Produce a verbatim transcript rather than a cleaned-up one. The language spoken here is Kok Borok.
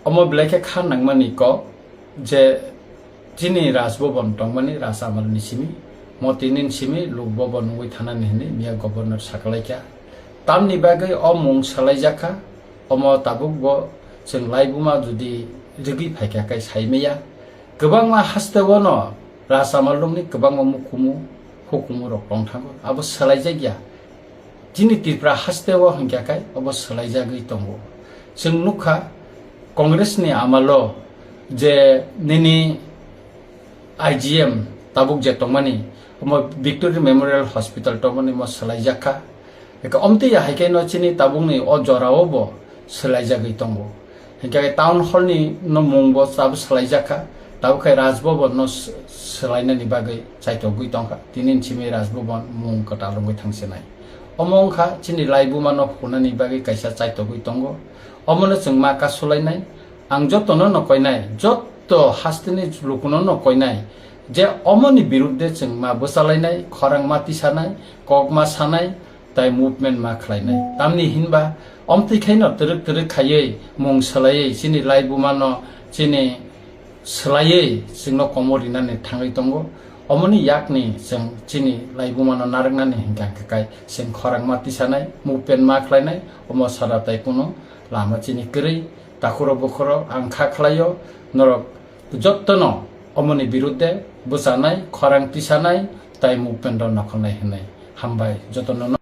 Omo belai khe kha nangmani kok je chini Raj Bhavan tongmani Raj Amal ni simi, mo tini ni simi Lok Bhavan wngwi thanani hinwi miya Governor sakalaikha. Tamni bagwi o mung salaijak kha, omo tabuk bo chwng laibuma jodi rwgwi phaikha khe saimaya. Kwbangma hasteo no Raj Amal rokni kwbangma mukumu hukumu rok tong thango, abo swlaijakya. Chini Tripura hasteo hwnkha khe obo swlaijagwi tongo. Chwng nukha Congress ni amalo je nini I G M tabuk je tongmani, omo Victory Memorial Hospital tongmani mo swlaijak kha. Eka omtwi ya hai khe no chini tabukni o jorao bo swlaijagwi tongo. Hinkhe town hall ni no mung bo tabuk swlaijak kha. Tabuk khe Raj Bhavan no s-, swlainani bagwi chaitogwi tongkha. Tini ni simi Raj Bhavan mung kwtal wngwi thangsinai. Omo wngkha chini laibuma no phunani bagwi kaisa chaitogwi tongo. Omono chwng ma kasulainai. Ang jotono no koinai, jotto hasteni lukuno no koinai je omoni birudde chwng ma bwchalainai, khorang ma tisanai, kok ma sanai, tai movement ma khlainai. Tamni hinba omtwi khaino twrwk twrwk khaiwi mung swlaiwi chini laibuma no chini swlaiwi chwngno komo rinani thangwi tongo. Omoni yakni chwng chini laibuma no narwknani hinkha khe kai chwng khorang ma tisanai, movement ma khlainai, omo sara tai kunu lama chini kwrwi. Takhurok bukhurok ang kha khlaio, norok jottono omoni birudde bwchanai, khorang tisanai, tai movement rok nokholnai hinwi. Hambai jotono.